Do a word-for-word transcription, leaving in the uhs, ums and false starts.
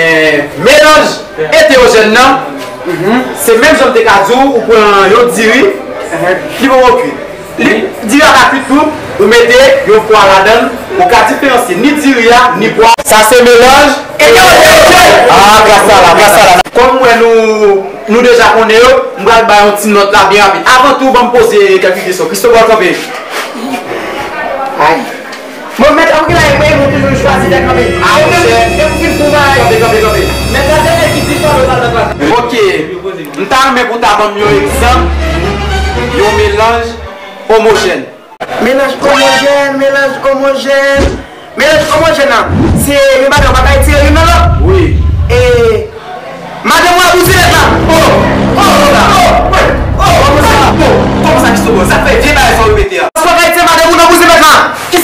Ebyen, melanj etewojenn nan, se menm jan m te ka di w, ou pran yon diri ki poko kwit. Li, diri a ka kwit tou, ou mete yon pwa ladan l, ou ka diferansye ni diri a, ni pwa. Sa se melanj etewojenn. Ah, klas sa la, klas sa la. Kòm m wè nou, nou deja konnen yo, m pral bay yon ti nòt la byen rapid. Avan tou, ban m poze kèk kesyon. Christopher, kanpe. Ay. Bon, mèt, an ki la, e mwen, mwen toujou chwazi lè kanpe. Ah, monchè. E pou fin pou bay. Kanpe, kanpe, kanpe. Mèt la, se ki di fò, nou pa nan plas. Ok. M ta renmen pou w ta ban m yon egzanp, yon melanj omojèn. Melanj omojèn, melanj omojèn. Melanj omojèn nan, se yon bagay w pa ka retire youn nan lòt. Wi. E, madanm ou ap bouze mèt la. Oh! Oh! Oh! Oh! Kòman sa? Kòman sa, Christopher? Sa fè vye bagay sa w repete a. Ou pa ka retire madanm ou nan bouze mèt la. Ki